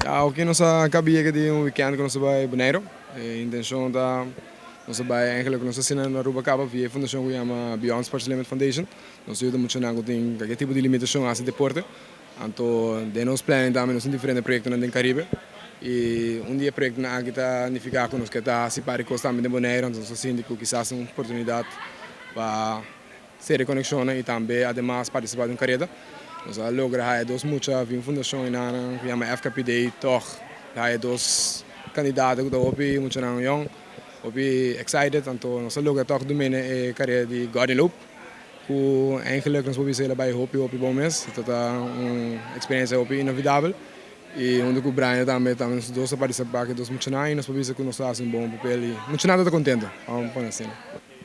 Ja, aki nos a caba di un weekend cu nos a bay Bonaire. E intencion ta nos a bay eigenlijk nos a asina na Aruba caba via e fundacion cu yama Beyond Sports Limit Foundation. Nos ta yuda muchanan cu tin cualkier tipo di limitacion haci deporte. Anto den nos planning tambe nos tin diferente proyectonan den Caribe y un di e proyectonan aki ta nifica cu nos ke ta haci par di cos tambe den Bonaire, anto nos a sinti cu kisas un oportunidad pa sera e conexionnan y tambe ademas participa den un careda. Nos a logra haya dos mucha via un fundacion enanan cu yama FKPD tog haya dos candidato cu ta hopi muchanan yong, hopi excited, anto nos a logra tog domina e careda di Guardian Loop cu eigenlijk nos por bisa el a bay hopi hopi bon mes. Ta ta un experiencia hopi inolvidabel y hunto cu Brian tambe tambe nos dos a participa cu e dos muchanan y nos por bisa cu nos a haci un bon papel y muchanan ta ta contento, vamos pone asina.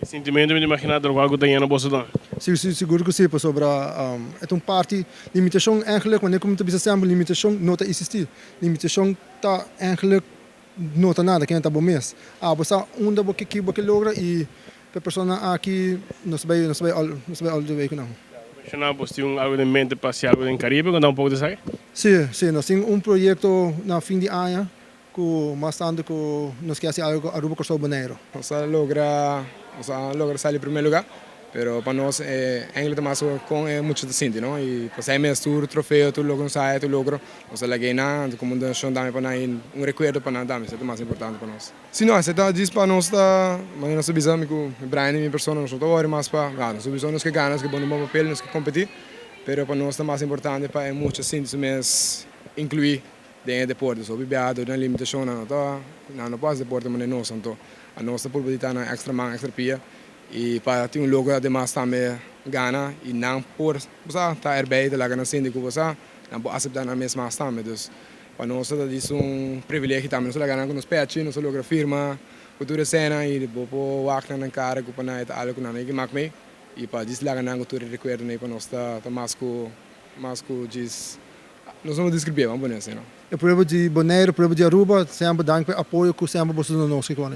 Sintimento mi ta imagina ta locual cu ta yena boso dan. Si, si, sigur cu si, pasobra e ta un parti, limitacion eigenlijk, wanneer cu mi ta bisa semper, limitacion no ta existi. Limitacion ta eigenlijk no ta nada, kende ta bo mes. Abo sa unda bo ke, ki bo ke logra y p'e persona aki nos ta bay, nos ta bay all, nos ta bay all the way cu nan. Menciona bos tin un algo den mente pa haci algo den Caribe, conta un poco di esaki. Si, si, nos tin un proyecto na fin di aña Ku mas tantu ku nos ke hasi algu ku Aruba, Kòrsou, Boneiru. Nos a logra nos a logra sali primer lugar, pero pa nos e eindelijk ta mas kon e mucha ta sinti no y pasai mes tur trofeo tur loke nos haya tur logro nos a laga einan anto komo un donashon tambe pa nan y un rekuerdo pa nan tambe esei ta mas importante pa nos. Si no esei ta djis pa nos ta manera nos ta bisa mi ku Brian y mi persona nos no ta wòri mas pa nos ta bisa nos ke gana nos ke pone un bon papel nos ke kompetí pero pa nos ta mas importante pa e mucha sinti su mes inkluí Den e deporte so hopi biaha dor nan limitacionnan no ta nan no por haci deporte manera nos anto anos ta purba di ta nan extra man extra pia y pa tin un logro ademas tambe gana y nan por bo sa ta erbij ta laga nan sinti cu bo sa nan por acepta nan mes mas tambe dus pa nos ta dis un privilegio tambe nos ta laga nan cu nos pechi nos ta logra firma cu tur esena y bo por wak nan nan cara cu pa nan e ta algo cu nan no yega mak mee y pa djis laga nan cu tur e recuerdonan pa nos ta mas cu mas cu djis. Nos no por describié, ban pone asina. E pueblo di Bonaire, e pueblo di Aruba, semper danki pa e apoyo ku semper boso duna nos, Kikoni.